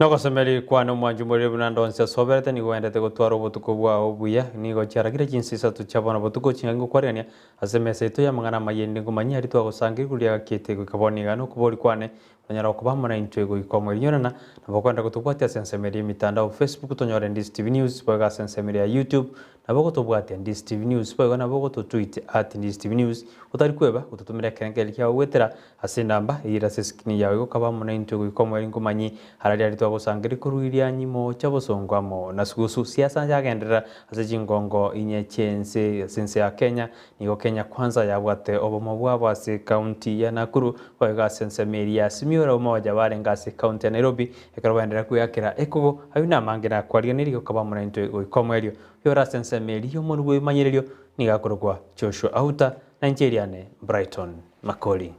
Nogosemeria kwane omwanchi omoriri buna ndonsi asoberete, nigo oendete gotwara obotuko bwao obuya. Nigo chiaragire chinsa isato chia bono botuko chingaki ngokwarigania ase emesa yaito y'amang'ana amaya erinde ngomanyie aria twagosangereria riria agakiete goika bono iga. Nokobori kwane nonyara gokoba amo naintwe goika omoerio. Nyorana nabo okoenda gotobwatia ase ensemo eria y'emitandao Facebook tonyore Ndisi TV News boigo ase ensemo eria ya YouTube Nabo ogotobwatia Ndisi TV News boigo nabo ogototweet at Ndisi TV News otari kweba gototomera ekerengererio kiao goetera ase enamba eyere ase escreen yao igo kaba amo naintwe goika omoerio nkomanyi arari aria twagosangereria korwa irianyi moocha bosongo amo na sugusu siasa yagenderera ase chingongo inye chiense ase ense ya Kenya nigo Kenya Kwanza yabwate obomo bwabo ase county ya Nakuru boigo ase ensemo eria ya Simiyu Umoja barenge ase county ya Nairobi Ekero baenderera kweakera ekogo, ayio namange nakwariganirie gokaba amo naintwe goika omoerio. Oyore ase ensemo eria y'omonwa bw'ebimanyererio nigo akorokwa Joshua Auta, na inche eriane Brighton Makori.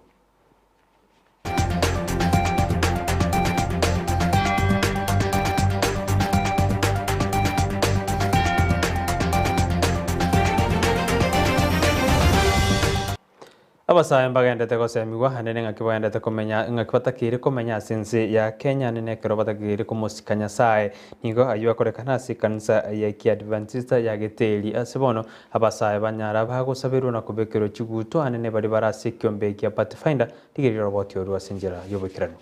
Abasae mbagenderete gosemigwa naende neng'aki bagenderete komenya ng'aki batakeire komenya ase ense ya Kenya naende nekero batakeire komosika Nyasae. Nigo ayio akorekana ase ekanisa ya Kiadventista ya Geteri. Ase bono abasae banyara bagosaberwa na kobekerwa chigutwa naende baria bare ase ekiombe gia Pathfinder rigereria oroboti orwo ase enchera y'oboikeranu.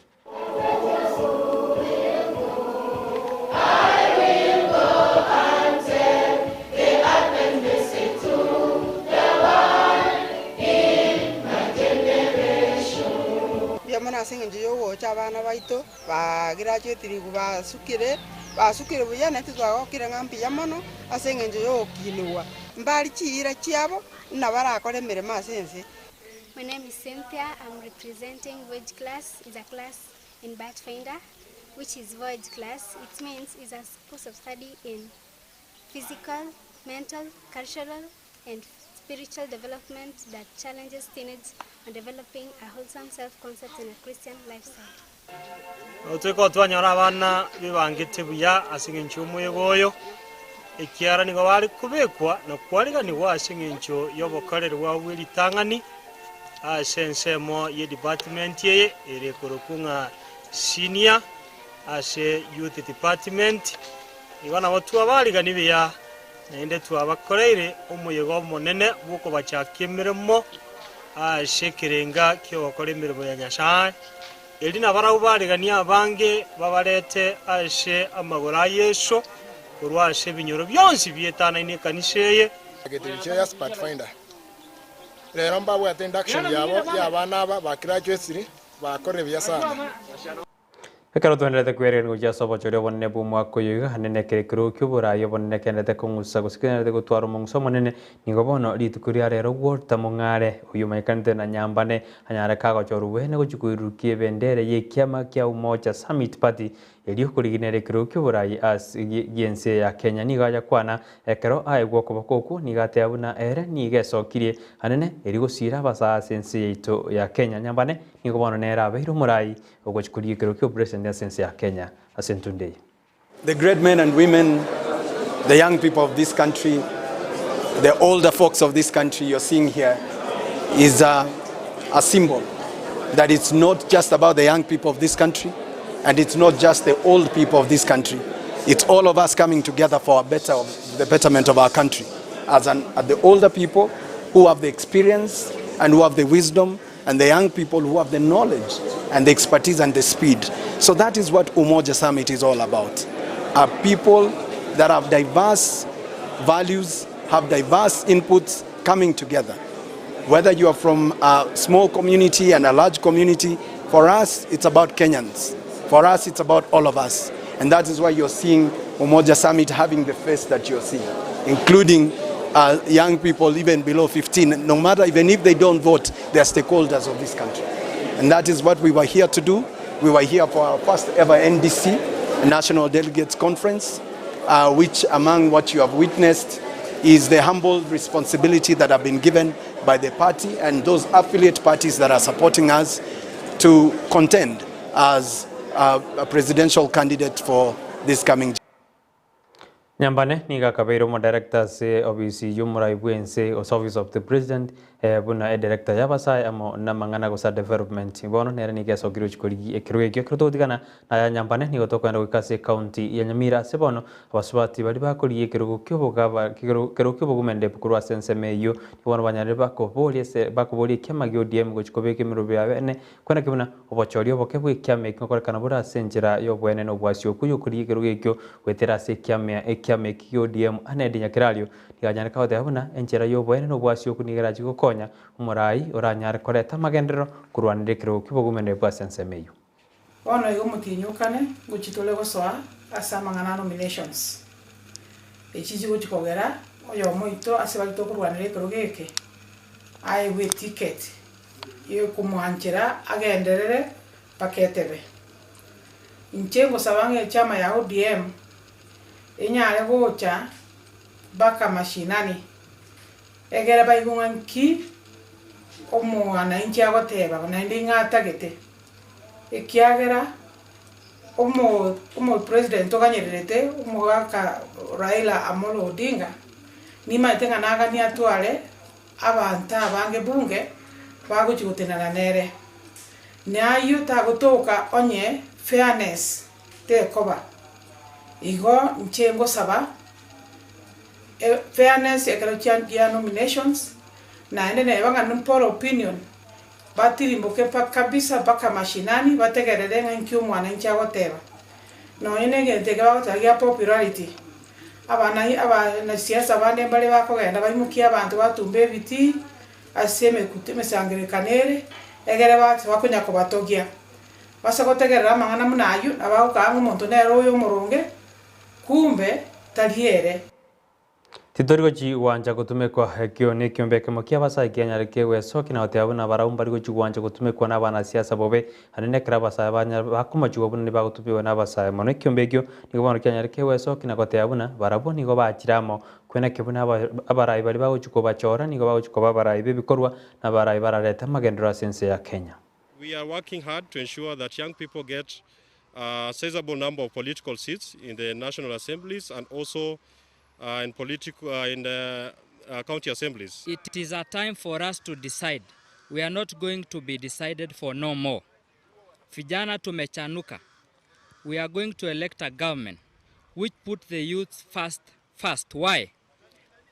Mbuya mono ase engencho y'ogocha abana baito bagraduatirigwe basukire, basukire buya naintwe twagokire ng'a mbuya mono ase engencho y'ogokinigwa. Mbari chiira chiabo buna barakore emeremo ase ense. My name is Cynthia, I'm representing Voyage class, is a class in Pathfinder, which is Voyage class. It means is a course of study in physical, mental, cultural, and spiritual development that challenges teenage on developing a wholesome self-concept and a Christian lifestyle. Nabo twanyora abana bebangete buya ase engencho y'omoyega oyo, ekiagera nigo bare kobekwa na kwariganigwa ase engencho y'obokoreri bwabo bwe ritang'ani ase ensemo ye department eye ere ekorokwa ng'a senior ase youth department. Igo nabo twabarigani buya naende twabakoreire omoyega omonene bw'okobachakia emeremo ase ekerenga ki'ogokora emeremo ya Nyasae. Erio nabarabwo bariganie abange babarete ase amagoro a Yeso korwa ase ebinyoro bionsi bietanaine ekanisa eye. Egetiricho ya Pathfinder. Rero mbabwate induction yabo ya abana aba ba graduates bakorire buya sana. Ekero twenderete kwereria gochia ase obochori obonene bw'omwaka oyo iga, naende ekero ekerogo ki'oboraai obonene kenderete kong'usa gose kenderete gotwara omong'uso omonene, nigo bono rituko ria rero Walter Mong'are, oyio omanyekanete na Nyambane, anyare kagochorwa bwene gochia koirurukia ebendera y'ekiama kia Umoja Summit Party erio koriginera ekerogo ki'oboraai ase gi'ense ya Kenya. Nigo ayakwana ekero aegwa okoboko okwo, nigo ateba buna ere nigo esokirie anene erio gosiira abasaa ase ense yaito ya Kenya. Nyambane nigo bono nere abeire omoraai Ogochia korigia ekerogo ki'obopresident ase ense ya Kenya ase entunda eye. The great men and women, the young people of this country, the older folks of this country you're seeing here is a, a symbol that it's not just about the young people of this country and it's not just the old people of this country. It's all of us coming together for a better, the betterment of our country. As an, as the older people who have the experience and who have the wisdom and the young people who have the knowledge and the expertise and the speed. So that is what Umoja Summit is all about. Are people that have diverse values, have diverse inputs coming together. Whether you are from a small community and a large community, for us it's about Kenyans. For us it's about all of us. And that is why you're seeing Umoja Summit having the face that you're seeing, including uh, young people even below 15, no matter, even if they don't vote, they are stakeholders of this country. And that is what we were here to do. We were here for our first ever NDC, National Delegates Conference, uh, which among what you have witnessed is the humble responsibility that have been given by the party and those affiliate parties that are supporting us to contend as a, a presidential candidate for this coming. Nyambane nigo akabeire omodarekta ase obisi y'omorai bw'ense gose Office of the President buna edirector y'abasae amo namang'ana gose development. Bono nere nigo esokire gochia korigia ekerogo ekio. Ekero togotigana naya Nyambane nigo tokogenda goika ase ecounty ya Nyamira ase bono abasubati baria bakorigia ekerogo ki'obogaba ekerogo ki'obogumende korwa ase ensemo eyio nigo bono banyarire bakoboria ase bakoboria ekiama gia ODM gochia kobeka emerobio yabo ene Kwenaki buna obochori oboke bw'ekiama eki ngokorekana bore ase enchera y'oboene na obwasioku y'okorigia ekerogo ekio goetera ase ekiama ekiama eki gia ODM Anedi Nyakerario nigo anyareka goteba buna enchera y'oboene na obwasioku nigo erache gokonya omorai oranyare koreta amagenderero korwanera ekerogo ki'obogumene bwa ase ensemo eyio. Bono igo omotienyi o kane ngochia tore gosoa ase amang'ana a nominations. Echi chigochia kogera oyomo oito ase baria tokorwanera ekerogo eke aegwe eticket yokomwanchera agenderere mpaka etebe. Inche ngosaba ng'a echama ya ODM enyare gocha mpaka mashinani egere baigwe ng'a nki omwananchi agoteba naende ng'a atagete, ekiagera omo omopresident oganyererete omogaka Raila Amolo Odinga, nimanyete ng'a naganie atware Abanto abange bunge bagochia gotenena nere, na ayio tagotoka onye fairness tekoba. Igo inche ngosaba fairness ekero chia gia nominations, naende neba ng'a nimpore opinion, batirimboke pa kabisa mpaka mashinani bategerere ng'a inki omwananchi agoteba. Nonye na egento eke bagoteba gia popularity, Abana abanasiasa bande mbare bakogenda baimokie abanto batumbe ebitii ase emekuta emesangererekano ere, egere bache bakonya kobatogia. Base gotegerera amang'ana buna ayio, na bagokaa ng'a omonto nere oyo omoronge, kumbe tari ere. Titori gochi gwancha gotumekwa. Ekio nekiombe ekemo ki'abasae kianyare kegwesokia na goteba buna barabwo mbari gochi gwancha gotumekwa n'abanasiasa bobe. Naende nekero abasae banyare bakomochigwa buna nibagotubiwa n'abasae mono ekiombe ekio, nigo bono kianyare kegwesokia na goteba buna barabwo nigo bachire amo. Kwenaki buna abarai baria bagochia kobachora nigo bagochia koba abarai b'ebikorwa na abarai bararete amagenderero ase ense ya Kenya. We are working hard to ensure that young people get a sizable number of political seats in the national assemblies and also in political in the county assemblies. It is a time for us to decide. We are not going to be decided for no more. Vijana tumechanuka. We are going to elect a government which put the youth first first. Why?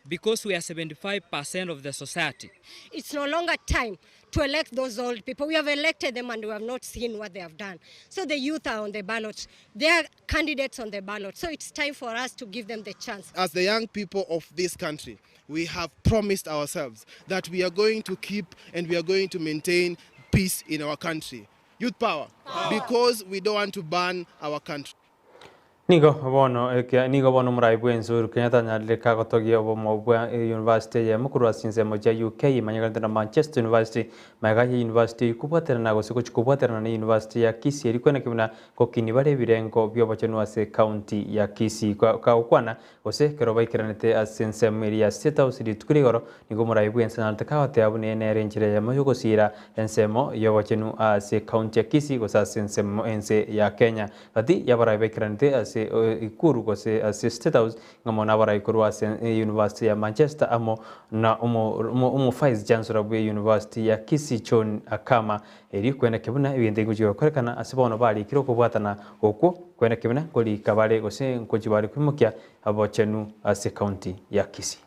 Because we are 75% of the society. It's no longer time to elect those old people. We have elected them and we have not seen what they have done. So the youth are on the ballot. They are candidates on the ballot. So it's time for us to give them the chance. As the young people of this country, we have promised ourselves that we are going to keep and we are going to maintain peace in our country. Youth power, power. Because we don't want to burn our country. Nigo bono eke nigo bono omorai bw'ense Uhuru Kenyatta anyarire kagotogia obomo bwa eyunivasiti eyemo korwa ase chinsemo chia UK emanyekanete na Manchester University magega ye yunivasiti eyio kobwaterana gose gochia kobwaterana ne yunivasiti ya Kisii erio kweneki buna gokini bare ebirengo bi'obochenu ase ekaunti ya Kisii kagokwana Gose ekero baikeranete ase ensemo eria ya State House rituko ria igoro, nigo omorai bw'ense narete kagoteba buna eye nere enchera eyemo y'ogosiira ensemo y'obochenu ase ekaunti ya Kisii gose ase ensemo ense ya Kenya. Gati y'abarai baikeranete ase Ikuru gose ase State House ng'amo nabarai korwa ase University ya Manchester amo na omo Vice Chancellor bwe University ya Kisii John Akama Erio kweneke buna ebinto ebigochia gokorekana ase bono barikire okobwatana okwo, kweneke buna nkorika bare gose nkochia bare koimokia abochenu ase county ya Kisii.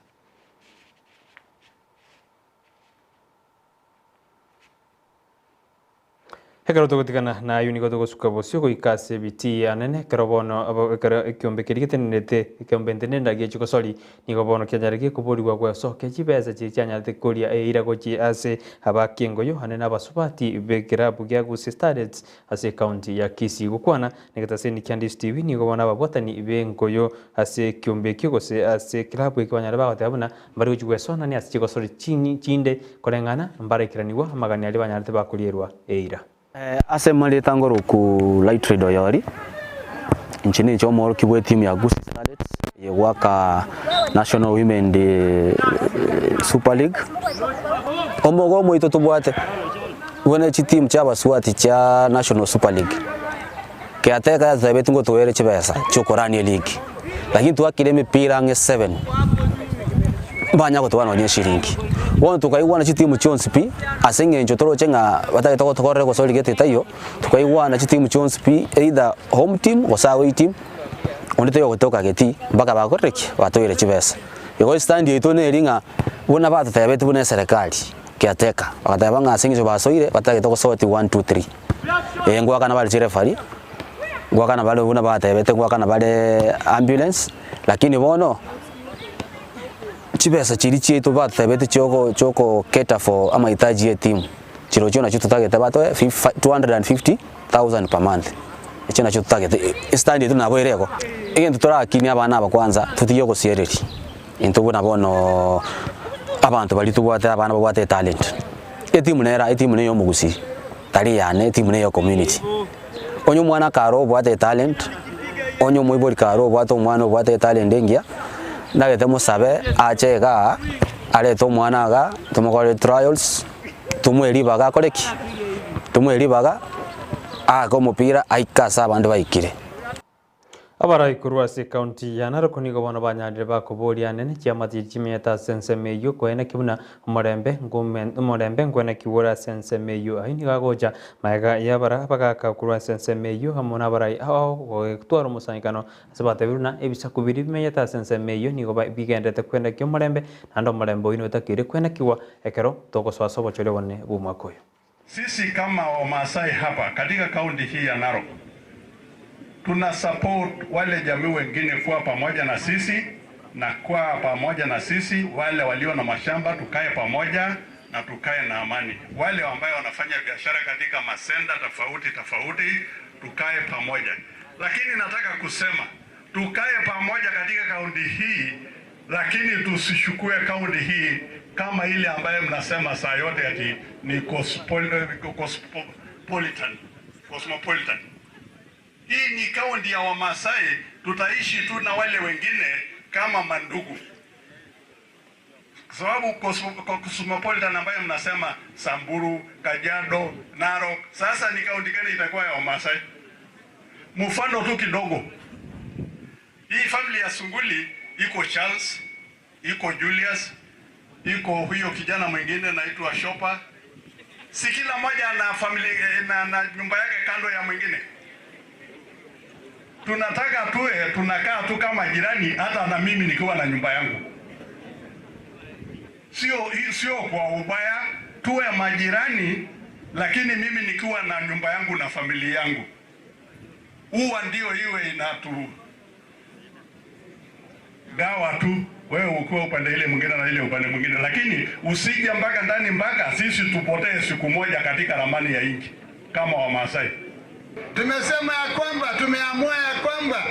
Ekero togotigana nayio nigo togosuka bosio goika ase ebitii anene, ekero bono ekero ekiombe keria getenenerete ekiombe ntenenera giachia gosori, Nigo bono kianyare gekoborigwa gwesokia chibesa chiria chianyarete koria eira gochia ase abakiengoyo ane na abasubati b'ekerabu gia Gusii Starlets ase ekaunti ya Kisii. Gokwana negetaseni kia Ndisu TV nigo bono ababwatani b'engoyo ase ekiombe ekio gose ase ekerabu ekio banyare bagoteba buna mbare gochia gwesonania ase chigosori chinde koreng'ana mbaraikeraniwa amagani aria banyarete bakorierwa eira. Ase marieta ngoroku Lightred Oyori, inche ninche omworokia bw'etimu ya Gusii Starlets eye goaka National Women Super League. Omogomo oito tobwate buna chitimu chia abaswati chia National Super League, caretaker yatotebetie ngotoere chibesa chiokorania eligi. Lakini twakire emepira ang'e seven, mbanya gotoa nonye eshiringi. Bono tokaigwana chitimu chionsi pi, ase eng'encho toroche ng'a batagete gotokorera egosori gete etaiyo, tokaigwana chitimu chionsi pi either home team gose away team, onde taiyo ogotoka getii mpaka bakorire ki? Batoire chibesa. Igo estand yaito neri ng'a buna batotebetie buna eserekari caretaker, bagateba ng'a ase eng'encho basoire batagete gosoti one two three. Ee ngoakana bare chireferee, ngoakana bare buna batebete ngoakana bare ambulance, lakini bono, chibesa chiria chiaito batotebete chioko chioko cater for amahitaji ya etimu, chirochio nachio totagete batoe fif 250,000 per month, echio nachio totagete, estand yaito nabo ere igo. Egento torakinie abana aba kwanza, totige ogosiereria, intwe buna bono abanto baria tobwate abana babwate etalent, etimu nere etimu neye omogusii, tari eyane, etimu neye ecommunity. Onye omwana kare obwate etalent, onye omoibori kare obwate omwana obwate etalent engiya, ndagete mosabe ache igaa, arete omwana igaa, tomokorere trials, tomoe ribaga akore ki? Tomoe ribaga, aake omopira aike ase abande baikire. Abarai korwa ase ekaunti ya Narok nigo bono banyarire bakoboria anene chiamate chimenyete ase ensemo eyio koeneki buna omorembe omorembe nkwenekigwe ore ase ensemo eyio. Ayio nigo agocha magega y'abara abagaka korwa ase ensemo eyio amo nabarai ao gotwara omosangekano ase batebire buna ebisaku biria bimenyete ase ensemo eyio nigo bigenderete kwenekia omorembe naende omorembe oyio notakeire kwenekigwa ekero togosoa ase obochori obonene bw'omwaka oyo. Sisi kama Wamasai hapa katika kaunti hii ya Narok tuna support wale jamii wengine kuwa pamoja na sisi na kuwa pamoja na sisi, wale walio na mashamba tukae pamoja na tukae na amani. Wale ambayo wanafanya biashara katika masenda tofauti tofauti tukae pamoja, lakini nataka kusema tukae pamoja katika kaunti hii, lakini tusichukue kaunti hii kama ile ambayo mnasema saa yote ati ni cosmopolitan, cosmopolitan. Hii ni kaunti ya Wamasai, tutaishi tu na wale wengine kama mandugu, kwa sababu cosmopolitan ambayo mnasema Samburu, Kajiado, Narok, sasa ni kaunti gani itakuwa ya Wamasai? Mfano tu kidogo, hii family ya Sunguli iko Charles, iko Julius, iko huyo kijana mwingine naitwa Shopa. Si kila mmoja ana familia na, na nyumba yake kando ya mwingine. Tunataka tuwe tunakaa tu kama jirani, hata na mimi nikiwa na nyumba yangu, sio sio kwa ubaya, tuwe majirani, lakini mimi nikiwa na nyumba yangu na familia yangu, huwa ndio iwe inatu gawa tu, wewe ukiwa upande ile mwingine na ile upande mwingine, lakini usije mpaka ndani mpaka sisi tupotee siku moja katika ramani ya nchi kama Wamasai. Tumesema ya kwamba tumeamua ya kwamba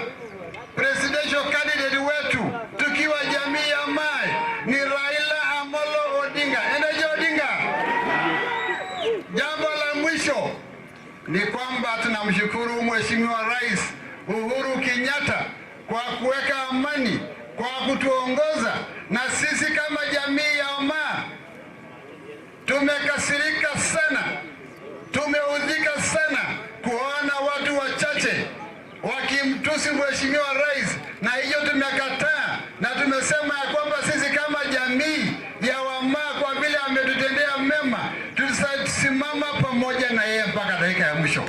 presidential candidate wetu tukiwa jamii ya Mai ni Raila Amolo Odinga. Endeje Odinga. Jambo la mwisho ni kwamba tunamshukuru Mheshimiwa Rais Uhuru Kenyatta kwa kuweka amani, kwa kutuongoza, na sisi kama jamii ya Maa tumekasirika sana, tumeudhika sana kuona watu wachache wakimtusi Mheshimiwa Rais, na hiyo tumekataa, na tumesema ya kwamba sisi kama jamii ya Wamaa, kwa vile ametutendea mema, tutasimama pamoja na yeye mpaka dakika ya mwisho.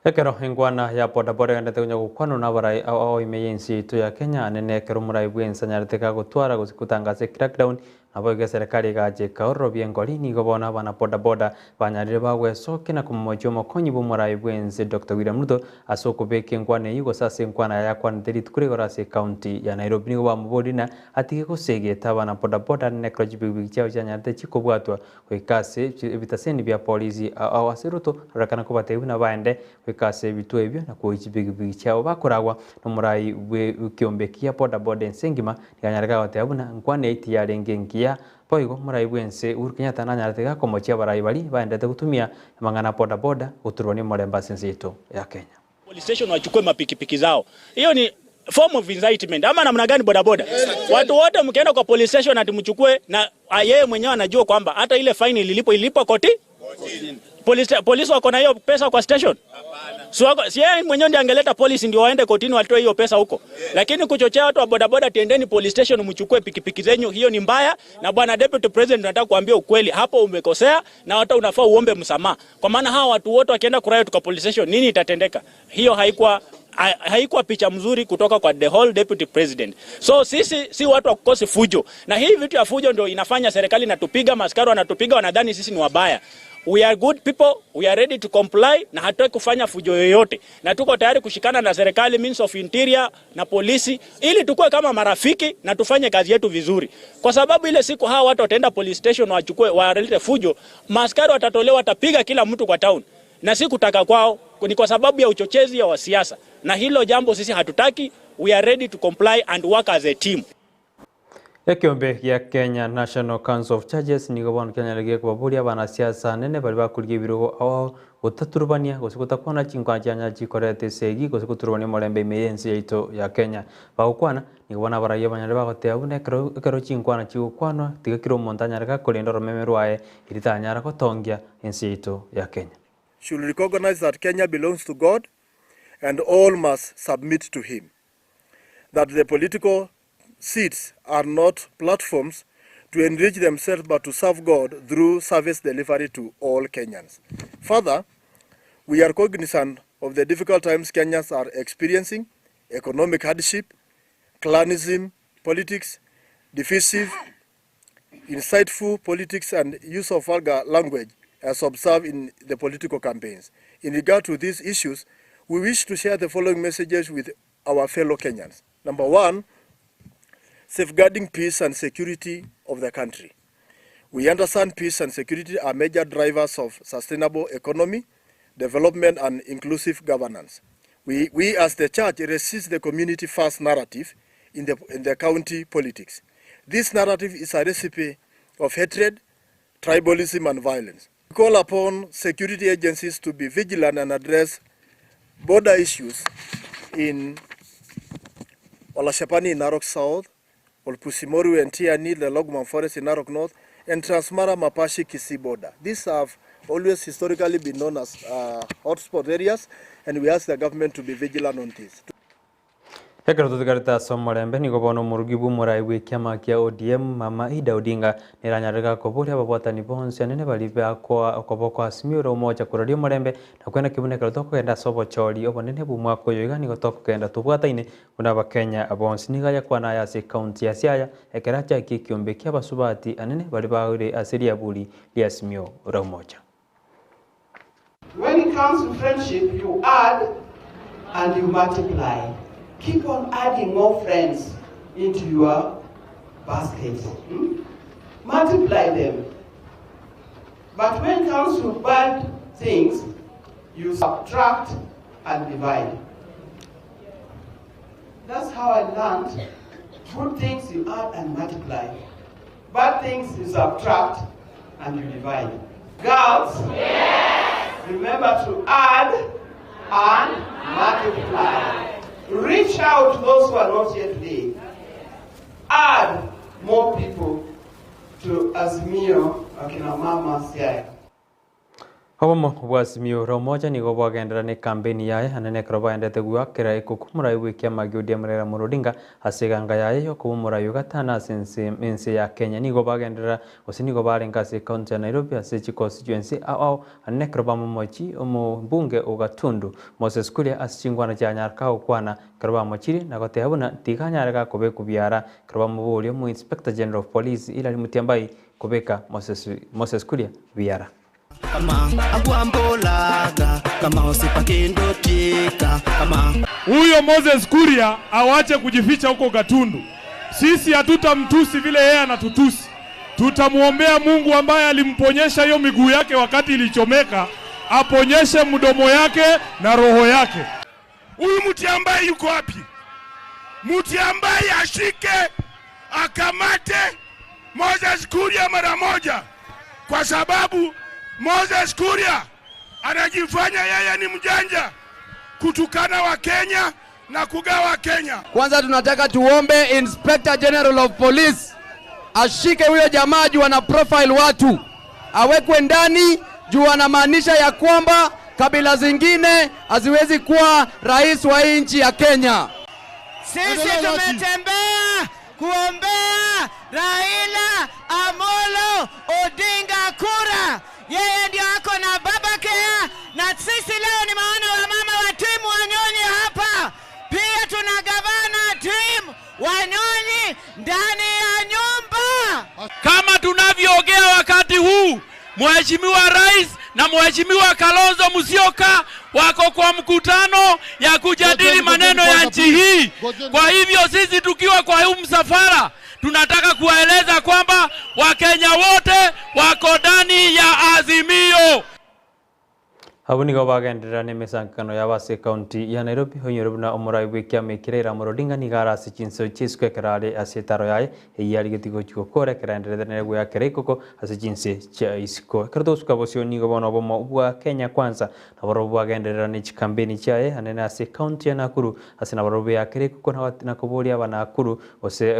Ekero enkwana ya bodaboda egenderete konya gokwanwa nabarai ao ao ime y'ense yaito ya Kenya, anene ekero omorai bw'ense anyarete kagotwara gose gotangasa ecrackdown, Naboigo eserekari egacha ekaororobia engori, nigo bono abana bodaboda banyarire bagwesokia na komomochia omokonyi bw'omorai bw'ense Doctor William Ruto ase okobeka enkwana eyio gose ase enkwana yaye akwanete rituko rigoro ase ecounty ya Nairobi. Nigo bamoborie na atige gosegeta abana bodaboda nekero chipigipigi chiabo chianyarete chikobwatwa goika ase ebitaseni bia polisi ao ase Ruto arorekana kobatebia buna baende goika ase ebituo ebio na koyia chipigipigi chiabo bakoragwa nomorai bw'ekiombe kia bodaboda ense engima Niganyarekana goteba buna nkwana eye tiyarenge engiya. Boigo morai bw'ense Uhuru Kenyatta nanyarete iga komochia abarai baria baenderete gotumia amang'ana a boda boda goturwania omorembe ase ense yaito ya Kenya. Police station wachukue mapikipiki zao. Hiyo ni form of incitement ama namna gani bodaboda? Watu wote mkienda kwa police station ati mchukue na yeye mwenyewe anajua kwamba hata ile fine ililipo ilipwa koti. Polisi, polisi wako na hiyo pesa kwa station? Si wako, si yeye mwenyewe ndiye angeleta polisi ndio waende kotini watoe hiyo pesa huko. Lakini kuchochea watu wa bodaboda, tiendeni police station mchukue pikipiki zenyu, hiyo ni mbaya. Na bwana deputy president, nataka kuambia ukweli, hapo umekosea na hata unafaa uombe msamaha, kwa maana hawa watu wote wakienda kuriot kwa police station, nini itatendeka? Hiyo haikuwa haikuwa picha mzuri kutoka kwa the whole deputy president. So sisi si watu wa kukosi fujo, na hii vitu ya fujo ndio inafanya serikali inatupiga, maskari wanatupiga, wanadhani sisi ni wabaya. We are good people, we are ready to comply na hatutaki kufanya fujo yoyote, na tuko tayari kushikana na serikali, means of interior na polisi, ili tukue kama marafiki na tufanye kazi yetu vizuri, kwa sababu ile siku hawa watu wataenda police station wachukue walete fujo, maskari watatolewa, watapiga kila mtu kwa town, na si kutaka kwao, ni kwa sababu ya uchochezi ya wasiasa, na hilo jambo sisi hatutaki. We are ready to comply and work as a team. Ekiombe gia Kenya National Council of Churches nigo bono kianyarire kobaboria abanasiasa anene baria bakorigia ebirogo ao gotaturubania gose gotakwana chinkwana chianya chikoreta esegi gose goturubania omorembe ime ya ense yaito ya Kenya. Bagokwana nigo bono abaraiyo abanyare bagoteba buna ekero ekero chinkwana chigokwanwa tiga kera omonto anyare gakorenda oromeme rwaye eri tanyara gotongia ense yaito ya Kenya. Should recognize that Kenya belongs to God and all must submit to him. That the political seats are not platforms to enrich themselves but to serve God through service delivery to all Kenyans. Further, we are cognizant of the difficult times Kenyans are experiencing, economic hardship, clanism, politics, divisive, insightful politics and use of vulgar language as observed in the political campaigns. In regard to these issues, we wish to share the following messages with our fellow Kenyans. Number one, safeguarding peace and security of the country. We understand peace and security are major drivers of sustainable economy, development and inclusive governance. We, we as the church resist the community first narrative in the, in the county politics. This narrative is a recipe of hatred, tribalism and violence. We call upon security agencies to be vigilant and address border issues in Olashapani in Narok South, Olpusimoru and Tiani, the Logman Forest in Narok North, and Transmara Mapashi Kisii border. These have always historically been known as uh, hotspot areas, and we ask the government to be vigilant on this. Ekero totigarete ase omorembe, nigo bono omorugi bw'omorai bw'ekiama kia ODM Mama Ida Odinga neranyarire koboria ababwatani bonsi anene baria bakoa okoboko Azimio ore omocha koraria omorembe na kwena ki buna ekero tokogenda ase obochori obonene bw'omwaka oyo iga nigo tokogenda tobwataine buna abakenya bonsi. Nigo ayakwana aya ase ekaunti ya Siaya ekero achakia ekiombe kia abasubati anene baria baure ase riaburi ria Azimio la Umoja. When it comes to friendship, you add and you multiply. Keep on adding more friends into your basket. Hmm? Multiply them. But when it comes to bad things, you subtract and divide. That's how I learned. Good things you add and multiply. Bad things you subtract and you divide. Girls, yes. remember to add and multiply. Reach out to those who are not here today. Add more people to Azimio Akina Mama Siaya. Obomo bwa Azimio la Umoja nigo bwagenderera na ekampeni yaye anene ekero baendete goakera ekuku omorai bw'ekiama gia ODM Raila Amolo Odinga ase eganga yaye yokoba omorai o gatano ase ense ense ya Kenya. Nigo bagenderera gose nigo barenge ase ekaunti ya Nairobi ase chiconstituency ao ao anene ekero bamomochi omobunge o Gatundu Moses Kuria ase chingwana chianyareka gokwana ekero bamochirie na goteba buna tiga anyare gakobekwa biara ekero bamoboria omo Inspector General of Police Hilary Mutyambai kobeka Moses Moses Kuria biara. Huyo Moses Kuria awache kujificha huko Gatundu. Sisi hatutamtusi vile yeye anatutusi. Tutamwombea Mungu ambaye alimponyesha hiyo miguu yake wakati ilichomeka, aponyeshe mdomo yake na roho yake. Huyu mtu ambaye yuko wapi? Mtu ambaye ashike akamate Moses Kuria mara moja, kwa sababu Moses Kuria anajifanya yeye ni mjanja kutukana Wakenya na kugawa Kenya. Kwanza tunataka tuombe Inspector General of Police ashike huyo jamaa juu ana profile watu, awekwe ndani juu anamaanisha ya kwamba kabila zingine haziwezi kuwa rais wa hii nchi ya Kenya. Sisi tumetembea kuombea Raila Amolo Odinga kura. Yeye ndio ako na Babacare, na sisi leo nimeona wamama wa timu Wanyonyi hapa. Pia tuna gavana timu Wanyonyi ndani ya nyumba. Kama tunavyoongea wakati huu, Mheshimiwa Rais na Mheshimiwa Kalonzo Musyoka wako kwa mkutano ya kujadili maneno ya nchi hii. Kwa hivyo sisi tukiwa kwa huu msafara tunataka kuwaeleza kwamba Wakenya wote wako ndani ya Azimio. Abwo nigo bagenderera na emesankano yabo ase ekaunti ya Nairobi, oinyore buna omorai bw'ekiama eke Raila Amolo Odinga nigo are ase chinso chia isiko ekero are ase etaro yaye eyio arigetie gochia gokora ekero aenderete nere goeakera ekoko ase chinse chia isiko. Ekero togosuka bosio nigo bono obomo bwa Kenya Kwanza nabarobwo bwagenderera ne chikampeni chiaye anene ase ekaunti ya Nakuru ase nabarobwo beakera ekoko na koboria aba Nakuru gose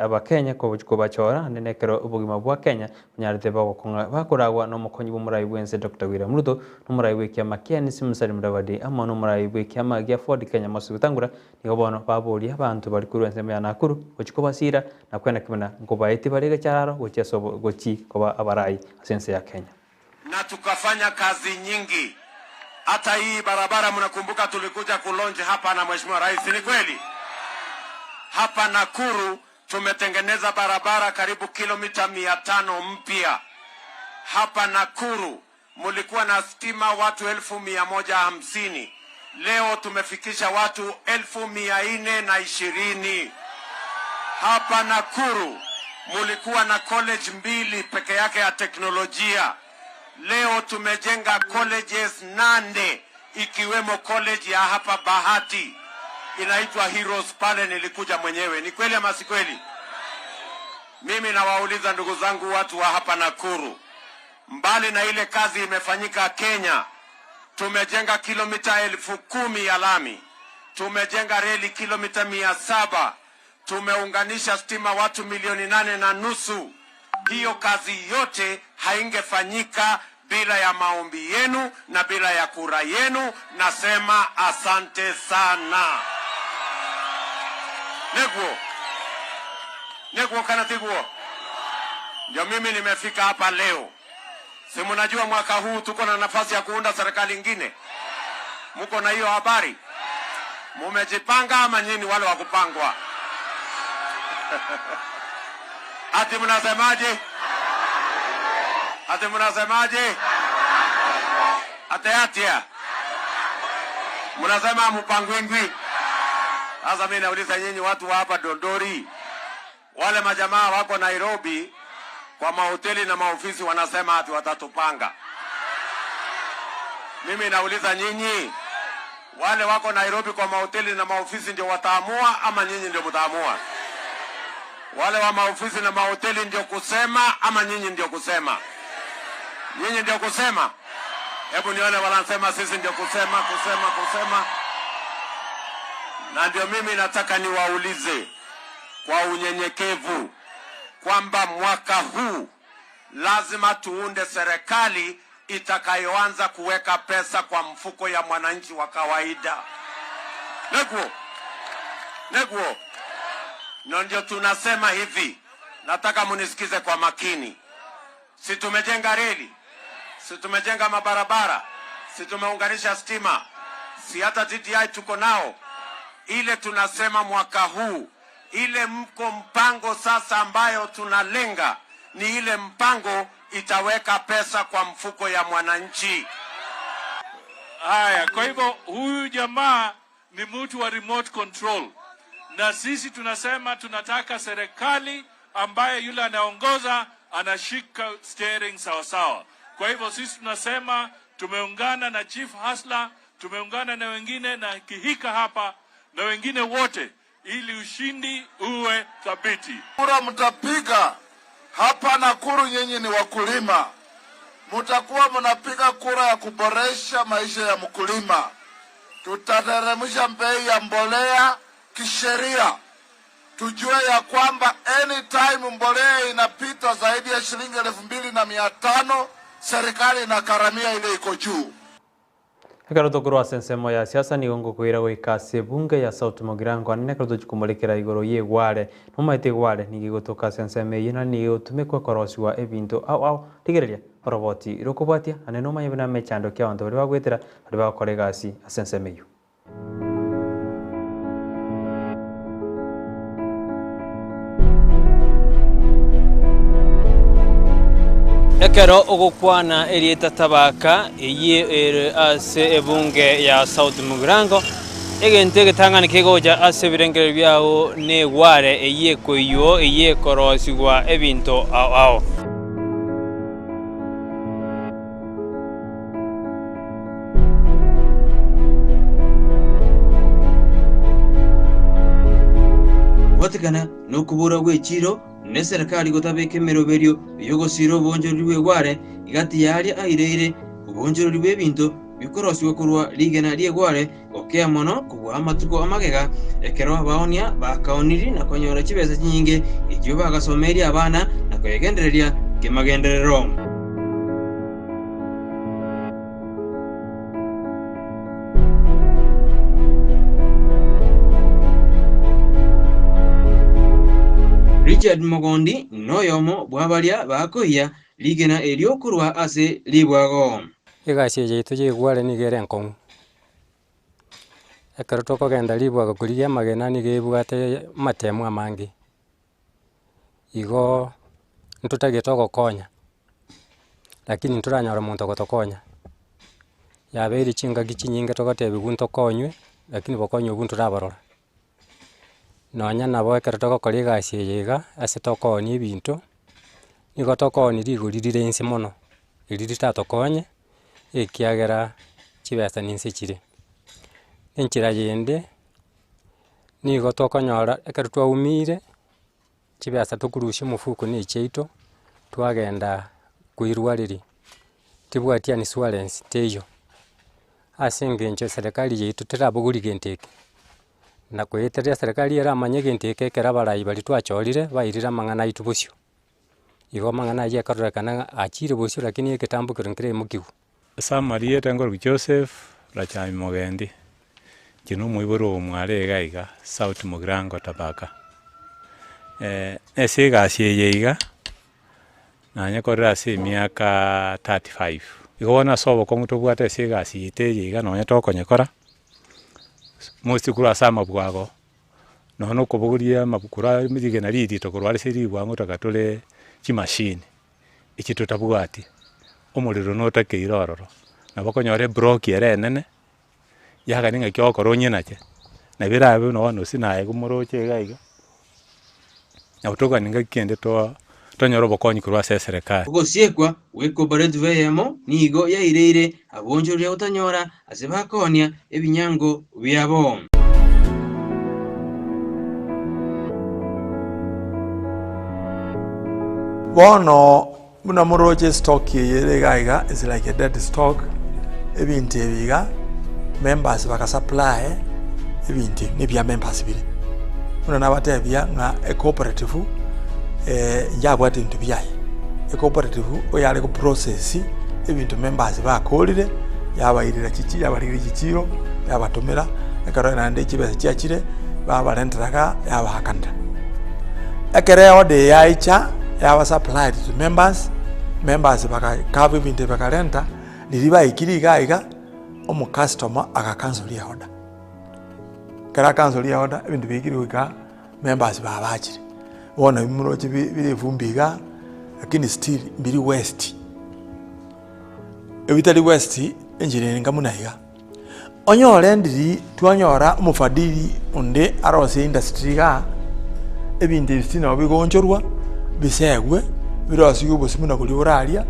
abakenya kobachora anene ekero obogima bwa Kenya Onyarete bagokong'a bakoragwa nomokonyi bw'omorai bw'ense Doctor William Ruto, nomorai bw'ekiama kia NC Musalia Mudavadi amo nomorai bw'ekiama gia Ford Kenya Moses Wetangula nigo bono baboria abanto baria korwa ensemo ya Nakuru gochia kobasira na kwena kebuna nkobaetie bare egechararo gochia ase gochi koba abarai ase ense ya Kenya. Na tukafanya kazi nyingi. Hata hii barabara mnakumbuka tulikuja kulaunch hapa na Mheshimiwa Rais, ni kweli? Hapa Nakuru tumetengeneza barabara karibu kilomita 500 mpya. Hapa Nakuru mulikuwa na stima watu 150,000, leo tumefikisha watu 420,000. Hapa Nakuru mulikuwa na college mbili peke yake ya teknolojia, leo tumejenga colleges 8 ikiwemo college ya hapa Bahati inaitwa Heroes pale nilikuja mwenyewe. Ni kweli ama si kweli? Mimi nawauliza ndugu zangu watu wa hapa Nakuru, mbali na ile kazi imefanyika Kenya, tumejenga kilomita 10,000 ya lami, tumejenga reli kilomita 700, tumeunganisha stima watu milioni 8.5. Hiyo kazi yote haingefanyika bila ya maombi yenu na bila ya kura yenu. Nasema asante sana. Neguo neguo kana tiguo, ndio mimi nimefika hapa leo. Si mnajua mwaka huu tuko na nafasi ya kuunda serikali ingine? Muko na hiyo habari? Mumejipanga ama nyinyi wale wa kupangwa? Ati mnasemaje? Ati mnasemaje? Ati atia mnasema mupangwingwi. Sasa mimi nauliza nyinyi watu wa hapa Dondori, wale majamaa wako Nairobi kwa mahoteli na maofisi wanasema ati watatupanga. Mimi nauliza nyinyi, wale wako Nairobi kwa mahoteli na maofisi ndio wataamua ama nyinyi ndio mtaamua? Wale wa maofisi na mahoteli ndio kusema ama nyinyi ndio kusema? Nyinyi ndio kusema? Hebu nione wanasema sisi ndio kusema, kusema, kusema. Na ndio mimi nataka niwaulize kwa unyenyekevu kwamba mwaka huu lazima tuunde serikali itakayoanza kuweka pesa kwa mfuko ya mwananchi wa kawaida. Neguo, neguo, na ndio tunasema hivi, nataka munisikize kwa makini. Si tumejenga reli, si tumejenga mabarabara, si tumeunganisha stima, si hata TTI tuko nao. Ile tunasema mwaka huu, ile mko mpango sasa ambayo tunalenga ni ile mpango itaweka pesa kwa mfuko ya mwananchi. Haya, kwa hivyo huyu jamaa ni mtu wa remote control, na sisi tunasema tunataka serikali ambaye yule anaongoza anashika steering sawa sawa. Kwa hivyo sisi tunasema tumeungana na Chief Hasla, tumeungana na wengine na Kihika hapa na wengine wote, ili ushindi uwe thabiti. Kura mtapiga hapa Nakuru, nyinyi ni wakulima, mtakuwa mnapiga kura ya kuboresha maisha ya mkulima. Tutateremsha bei ya mbolea kisheria, tujue ya kwamba anytime mbolea inapita zaidi ya shilingi 2,500, Serikali inagharamia ile iko juu. Ekero tokorwa ase ensemo ya siasa nigo ngokoira goika ase ebunge ya South Mugirango anene ekero tochia komorekera igoro y'egware. Nomaete egware nigo egotoka ase ensemo eyio naende nigo egotumekwa korosiwa ebinto ao ao. Rigereria oroboti rokobwatia naende nomanye buna emechando ki abanto baria bagoetera baria bagokora egasi ase ensemo eyio. Ekero ogokwana erieta Tabaka, eyio ere ase ebunge ya South Mugirango, egento egetang'ani kegocha ase ebirengererio biao negware eyio ekoiywo, eyio ekorosigwa ebinto ao ao. Gotikana nokobora gw'echiiro, na eserekari gotabeka emeroberio y'ogosiira oboonchoreri bw'egware gati y'aria aireire oboonchoreri bw'ebinto bikorosigwa korwa rigena ri'egware gokea mono kobua amatuko amagega, ekero abaoonia bakaoniri na konyora chibesa chinyinge, echio bagasomeirie abana na koyegendereria kemagenderero. Richard Mogondi noyomo bw'abaria bakoiya rigena erio korwa ase ribwago. Egasi eye yaito y'egware nigo ere enkong'u. Ekero tokogenda ribwago korigia amagena nigo ebwate amatemu amange, igoo ntotagete ogokonya, lakini ntoranyora omonto ogotokonya. Yabeire chingaki chinyinge togotebiwa ntokonywe, lakini bokonyi obwo ntoraborora. Nonya nabo ekero togokora egasi eye iga, ase tokoonia ebinto, nigo tokoonia rigori rire inse mono, erio ritatokonye. Ekiagera chibesa ninse chire. Enchera yende, nigo tokonyora ekero twaumiire, chibesa tokorusia omofuko na echiaito, twagenda koirwareria, tibwati insurance teiyo, ase eng'encho eserekari yaito terabogoria gento eke, na koeteria eserekari eramanye egento eke ekero abarai baria twachorire bairire amang'ana aito bosio. Igo amang'ana ayio akarorekana ng'a achiire bosio lakini egetambo keria nkeremokiwu. Ase amarieta nkorokwa Joseph Rachami Mogendi, inche na omoibori oyo omware iga iga South Mugirango Tabaka. Ase egasi eye iga, nanyekorire ase emiaka 35. Igo bono ase obokong'u tobwate ase egasi yaito eye iga nonye tokonyekora, mostly korwa ase amabwago. Nonya na okobogoria amabukuro aya rigena ririto korwa ase ribwango mpaka tore chimashini, echi totabwati, omorero notakeire ororo. Nabo okonyora eblock ere enene, yagania ng'aki ogokora onyenache, nabo erabe buna bono gose naye moroche iga iga, nabo tokogania ngaki kende toa tonyore obokonyi korwa ase eserekari. Ogosiekwa gw'ecooperative eyemo nigo yaireire abonchoreria gotanyora ase bakoonia ebinyango biabo. Bono buna moroche estock eye ere iga iga is like a dead stock, ebinto ebi iga members baka supply ebinto ebi nebia members bire. Buna nabatebia ng'a ecooperative yabwate ebinto biaye, ecooperative oyare go process ebinto members bakorire. Yabairera chichi yabarigeria chichiro, yabatomera, ekero naende chibesa chiachire, babarentera igaa, yabaakanera. Ekero eorder eye yaicha, yaba supplied to members, members bagakaba ebinto ebi bakarenta, riria baikire iga iga, omocustomer agacancelia eorder. Ekero acancelia eorder, ebinto biaikire goika members babachire. Bono ebi moroche bire efumbi igaa, lakini still mbiri waste. Ebitari west enchera ere buna iga, onyore ndiri twanyora omofadhili onde arosie industry igaa, ebinto ebi still nabo bigoonchorwa, bisegwe, birosiwe obosie buna boria bore aria,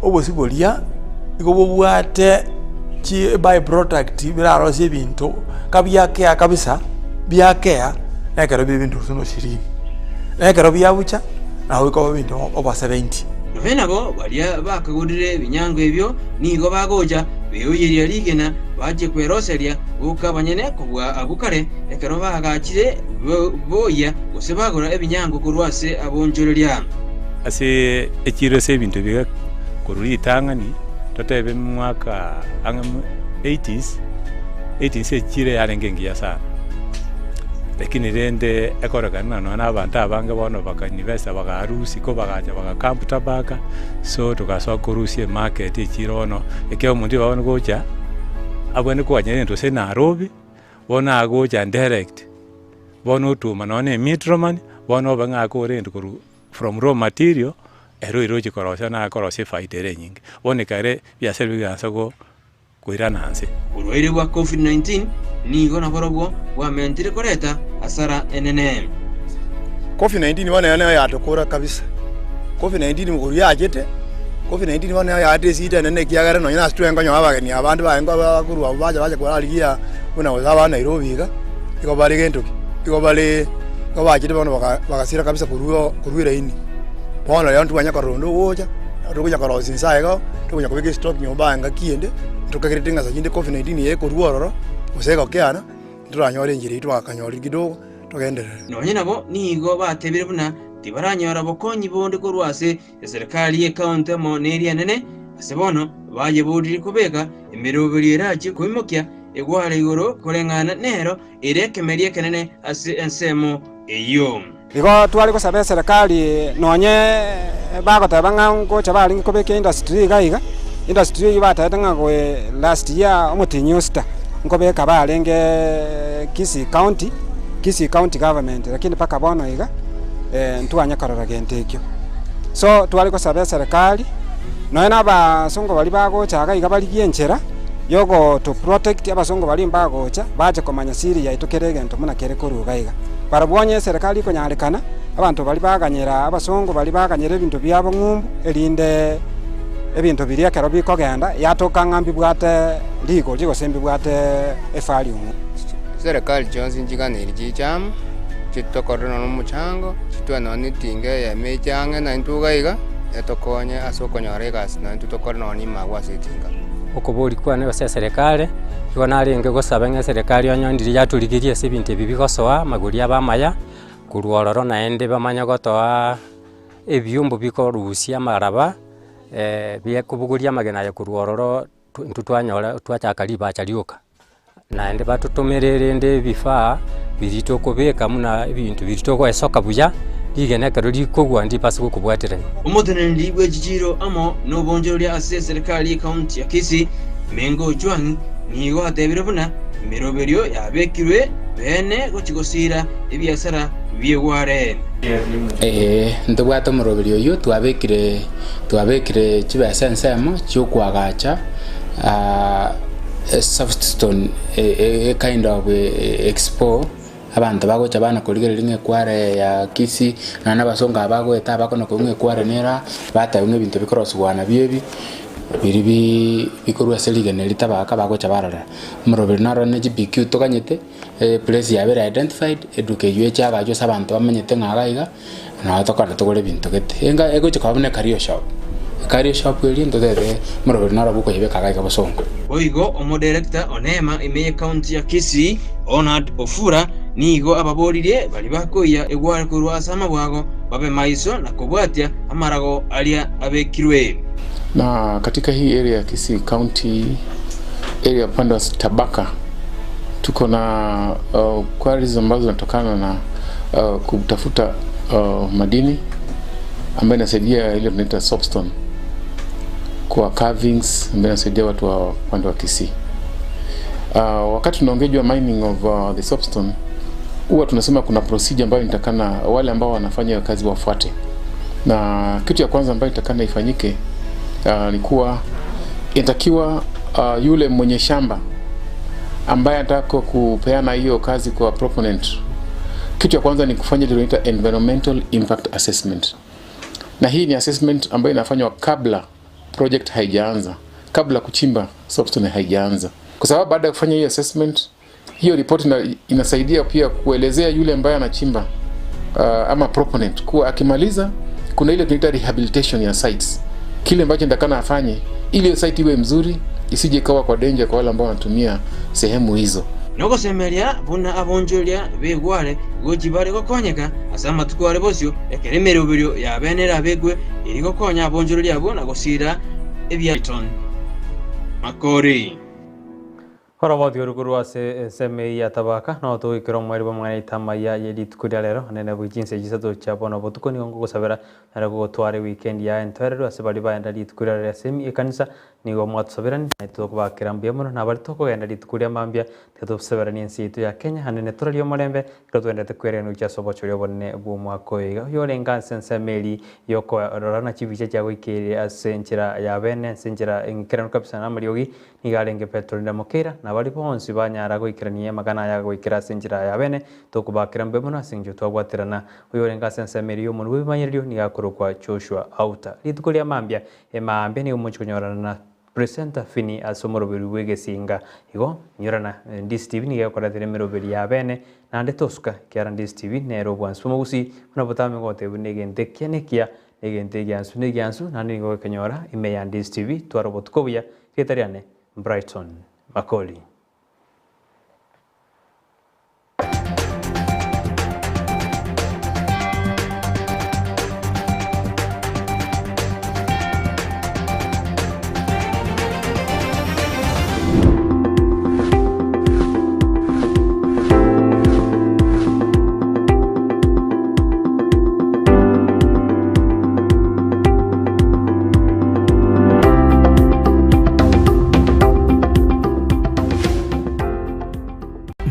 obosie boria igo bobwate chi by product birarosie ebinto kabiakea kabisa, biakea na ekero bire ebinto gose noshirini, na ekero biabucha, nabo bikoba ebinto over 70. Nonya nabo baria bakagorire ebinyango ebio nigo bagocha beoyeria rigena bachie kweroseria boka abanyene kobua abwo kare, ekero baagachire boyia gose bagora ebinyango korwa ase abonchoreria. Ase echiiro ase ebinto biga Korwa ritang'ani totebe mwaka ang'e eighties, eighties echiro yarenge engiya sana, lakini rende ekorekana ng'a nonya na abanto abange bono bakainvesta bagarusia ko bagacha bagakamp tabaka, so togasoa korusia emarket echiro bono, ekero omonto iga bono gocha, abwenerete koganya egento gose Nairobi, bono agocha direct, bono otuma nonya na emiddleman, bono obe ng'a akore egento korwa from raw material, ere oiroche korosia na akorosia efaida ere enyinge. Bono ekere ebiasara bigansa go koirana nse. Oborwaire bwa Covid-19 nigo naborobwo bwamentire koreta hasara enene. Covid-19 bono ere nigo yatokora kabisa. Covid-19 korwa yachete, Covid-19 bono nigo yaete esida enene ekiagera nonya nase twenge konyora abageni abande barenge korwa abwo bacha bacha korarigia buna gose aba Nairobi iga, igo bare gento ki, igo bare igo bachete bono bagasira kabisa korwa korwa eraini. Bono rero ntibwanya korora onde ogocha, tokonya korosia inse aye igo, tokonya kobeka estock nyomba aye ngaki ende, tokagerete ng'a saa chinde covid-19 eye ekorwa ororo, gose egokeana, ntoranyore enchera eyio twakanyora kidogo togenderere. Nonya nabo nigo batebire buna tibaranyora bokonyi bonde korwa ase eserekari y'ekaunti amo neria enene, ase bono bayeborire kobeka emeroberio erachie koimokia egware igoro koreng'ana nero ere ekemeria ekenene ase ensemo eyio. Igo tware gosaba eserekari nonye bagoteba ng'a ngocha barenge kobeka industry iga iga, industry eyio batebete ng'a goe last year omotienyi o sita, nkobeka barenge Kisii county, Kisii county government lakini mpaka bono iga ntwanya korora gento ekio. So tware gosaba eserekari, nonye na abasongo baria bagocha iga iga barigie enchera yogo to protect abasongo baria mbagocha, bache komanya siri yaito kera egento buna kere korwa iga iga. Barabwo onye eserekari ekonyarekana, abanto baria baganyera abasongo baria baganyera ebinto biabo ng'umbu, erinde ebinto biria ekero bikogenda yatoka ng'a mbibwate rigori gose mbibwate evalue ng'umbu. Chiserekari chionsi nchiganeirie chiche amo, chitokorere nonya omochango, chitwe nonya na etinga eyemo eche ang'e naintwe iga iga, etokonye ase okonyora egasi naintwe tokore nonya ime agwo ase etinga. Okoboria kwane gose eserekari, Igo narenge gosaba ng'a eserekari onye ndiria yatorigerie ase ebinto ebi bigosoa, amagori abe amaya, korwa ororo naende bamanye gotoa ebiombo bikorusia amaraba, biekobogoria amagena aya korwa ororo intwe twanyora twachaka ribacha rioka. Naende batotomere rende ebifaa biria tokobeka buna ebinto biria togoesoka buya, rigena ekero rikogwa ndibase gokobwaterania. Omoteneneri bwe chichiiro amo nobonchoreria ase eserekari y'ecounty ya Kisii, Mengo Ojwang, nigo atebire buna emeroberio yabekirwe beene gochia gosiira ebiasara bi'egware. Ee, ntobwate omoroberio oyio, twabekire twabekire chibesa ensemo chi'okoagacha Soutstone a kind of expo. Abanto bagocha bana korigereria ng'a ekware eye ya Kisii, nonya na abasongo aba bagoeta abakona korwa ng'a ekware nere aa, bateba ng'a ebinto bikorosiwa nabio ebi, biri bi bikorwa ase rigena eri tabaka bagocha barora. Omoroberi naro ne GPQ toganyete, eplace yabeire identified, eduka eywo eche agachwe ase abanto bamanyete ng'a iga iga, Nabo tokogenda togore ebinto gete, enga egochia koba buna ecareer shop, ecareer shop eria ntotebe omoroberi noro okoyebeka iga iga bosongo. Boigo omoderekta o Neema ime y'ecounty ya Kisii, Onard Ofura, nigo ababoririe baria bakoiya egware korwa ase amabwago babe maiso na kobwatia amarago aria abekirwe. Na katika hii area ya Kisii County area upande wa Tabaka tuko na quarries ambazo zinatokana na kutafuta madini ambayo inasaidia ile tunaita soapstone kwa carvings ambayo inasaidia watu wa upande wa Kisii. Wakati tunaongea juu ya mining of the soapstone huwa tunasema kuna procedure ambayo inatakana wale ambao wanafanya hiyo kazi wafuate, na kitu ya kwanza ambayo inatakana ifanyike ni kuwa inatakiwa yule mwenye shamba ambaye anataka kupeana hiyo kazi kwa proponent, kitu ya kwanza ni kufanya ile tunaita environmental impact assessment, na hii ni assessment ambayo inafanywa kabla project haijaanza, kabla kuchimba soapstone haijaanza, kwa sababu baada ya kufanya hiyo assessment, hiyo report inasaidia pia kuelezea yule ambaye anachimba ama proponent kuwa akimaliza kuna ile tunaita rehabilitation ya sites, kile ambacho inatakana afanye ili hiyo site iwe mzuri, isije ikawa kwa danger kwa wale ambao wanatumia sehemu hizo. Nogosemeria buna abonchoria b'egware gochia bare gokonyeka ase amatuko are bosio, ekero emeroberio y'abene erabekwe, eria gokonya abonchoreria abwo na gosiira Ebiaton Makori. Oroboti oru korwa ase ensemo eyio ya Tabaka, nao togoikera omoerio bw'amang'ana aito amaya ye rituko ria rero, naende nabo chinsa chisato chia bono botuko nigo ngogosabera nare gogotwara ewikendi yaye entoereru ase baria baenda rituko ria rero ase ekanisa, nigo mwatosaberani, naintwe tokobakera mbuya mono, na baria tokogenda rituko ria mambia, tiga tosaberanie ense yaito ya Kenya, naende netorarie omorembe, ekero togendererete kweregana gochia ase obochori obonene bw'omwaka oyo iga. Oyorenge ase ensemo eria y'okorora na chibicha chiagoikeire ase enchera ya bene, ase enchera enkeranu kabisa na amariogi, Nigo arenge Petero rinde mokeira, na baria bonsi banyara goikerania amagana aya goikera ase enchera ya bene, tokobakera mbuya mono ase engencho twabwaterana. Oyorenge ase ensemo eria y'omonwa bw'ebimanyererio nigo akorokwa Joshua Auta. Rituko ria mambia, emaambia nigo mochie konyorana na Presenter Finney ase omoroberi bw'egesinga. Igo, nyorana, Ndisi TV nigo egokoretera emeroberi ya bene, naende tosuka, ekiagera Ndisi TV nere obwansu bw'omogusii, buna botambe ngotebia buna egento ekiya nekiya, na egento egiansu negiansu, naende nigo ogekenyora ime ya Ndisi TV. Twara obotuko obuya, Rieta riane Brighton Makori.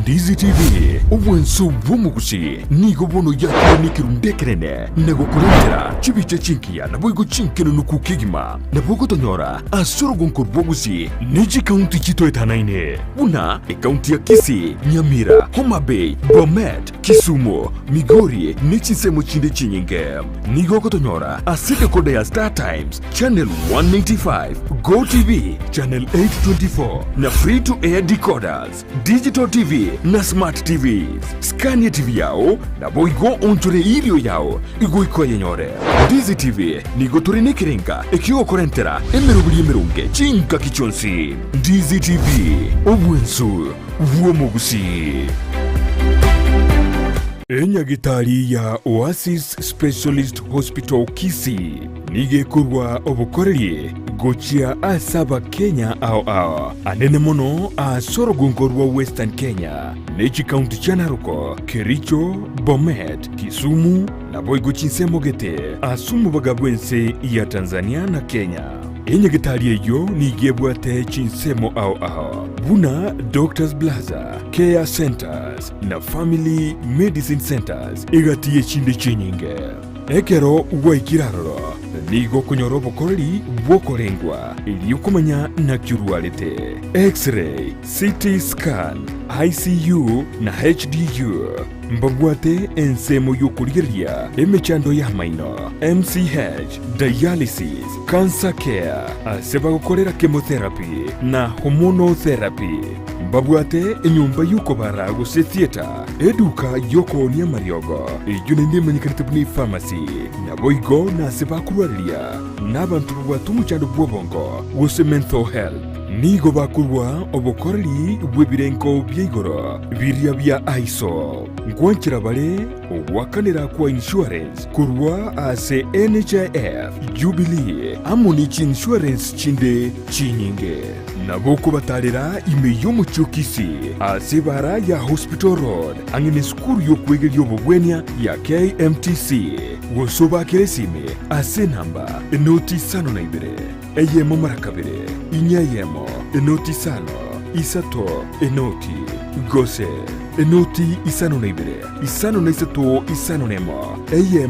Ndizi TV, obwanso bw'omogusi nigo bono yakire nekerundu ekenene na gokorentera chibicha chingiya naboigo chinkenenuku kegima. Nabo ogotonyora ase orogonko rw'ogusi ne chikaunti chitoetanaine buna ekaunti ya Kisii, Nyamira, Homa Bay, Bomet, Kisumu, Migori ne chinsemo chinde chinyinge. Nigo ogotonyora ase decoder ya Star Times, Channel 185, Go TV, Channel 824 na Free to Air decoders, Digital TV na Smart TVs. Scania TV yao naboigo onchore irio yao igoika oyenyore. Ndizi TV nigo tore nekerenga ekiogokorentera emeroberi emeronge chingaki chionsi. Ndizi TV, obwensu bw'omogusii. Enyagitari ya Oasis Specialist Hospital Kisii nigo ekorwa obokoreri gochia ase Abakenya ao ao, anene mono ase orogongo rwa Western Kenya ne chikaunti chia Narok, Kericho, Bomet, Kisumu naboigo chinsemo gete ase omobaga bw'ense ya Tanzania na Kenya. Enyagitari eyio nigo ebwate chinsemo ao ao buna Doctors Plaza, Care Centers na Family Medicine Centers egati y'echinde chinyinge. Ekero gwaikire aroro, nigo okonyora obokoreri bw'okorengwa erio komanya naki orwarete, X-ray, CT scan, ICU na HDU. Mbabwate ensemo y'okorigereria emechando y'amaino, MCH, dialysis, cancer care, ase bagokorera chemotherapy na hormonal therapy. Mbabwate enyomba y'okobara gose theatre, eduka y'okoonia amariogo, eyio naende emanyekanete buna epharmacy, naboigo nase bakorwareria nabanto babwate omochando bw'obongo gose mental health. Nigo bakorua obokoreri bw'ebirengo bia igoro biria bia ISO. Ngwanchera bare ogoakanera kwa insurance korwa ase NHIF, Jubilee amo ne chiinsurance chinde chinyinge. Nabo okobatarera ime y'omochie o Kisii ase ebara ya Hospital Road ang'e nesukuru y'okwegeria obobwenia ya KMTC gose obakere esimi ase enamba enoti isano na ibere eyemo mara kabere inya eyemo enoti isano isato enoti gose enoti isano na ibere isano na isato isano nemo eyemo.